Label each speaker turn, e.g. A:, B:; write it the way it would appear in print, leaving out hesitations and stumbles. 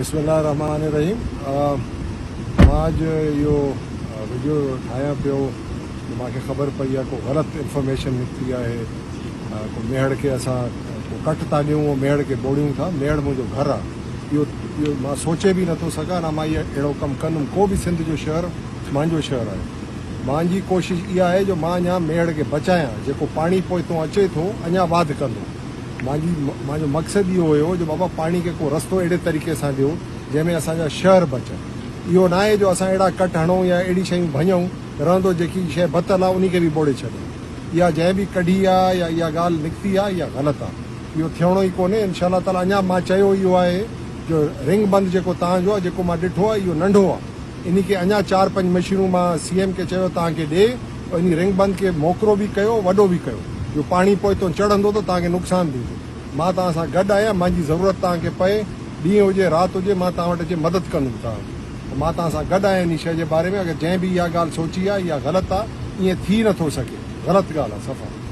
A: بسم الله الرحمٰن الرحيم مان اڄ اهو وڊيو ٺاهيان پيو جو مان کي خبر پئي آهي ڪو غلط انفارميشن نڪتي آهي ڪو ميهڙ کي اسان ڪو ڪٽ ٿا ڏيون ۽ ميهڙ کي ٻوڙيون ٿا ميهڙ منهنجو گهر آهي اهو اهو مان سوچي به نٿو سگهان نه مان اهو اهڙو ڪم ڪندم ڪو به سنڌ جو شهر مانجو شهر آهي مانجي ڪوشش اها آهي جو مان اڃا ميهڙ کي بچايان جيڪو پاڻي پوئتون اچي ٿو اڃا واڌ ڪندو مانجي مانجو مقصد اهو هيو جو بابا پاڻي کي ڪو رستو اهڙي طريقي سان ڏيو جنهن ۾ اسان جا شهر بچن. اهو ناهي جو اسان اهڙا ڪٽ هڻون يا اهڙي شيون ڀڃون رهندو جيڪي شيء بتل آ انهي کي به ٻوڙي ڇڏيون. اها جنهن به ڪڍي آ يا اها ڳالهه نڪتي آ اها غلط آ. اهو ٿيڻو ئي ڪونهي انشاء الله تعالي اڃا مان چيو اهو آهي جو رنگ بند جيڪو تهان جو آ جيڪو مان ڏٺو آ اهو ننڍو آ انهي کي اڃا چار پنج مشينون مان سي ايم کي چيو تهان کي ڏي انهي رنگ بند کي موڪرو به ڪيو وڏو به ڪيو جو پاڻي پوئتون چڙهندو ته توهان کي نقصان ٿيندو مان توهان سان گڏ آهيان مانجي ضرورت توهان کي پئي ڏينهن هجي رات هجي مان توهان وٽ اچي مدد ڪندم توهان جي ته مان توهان سان گڏ آهيان انهي شيء جي باري ۾ اگر جنهن به اها ڳالهه سوچي آهي اها غلط آهي ائين ٿي نٿو سگهي غلط ڳالهه آهي صفا.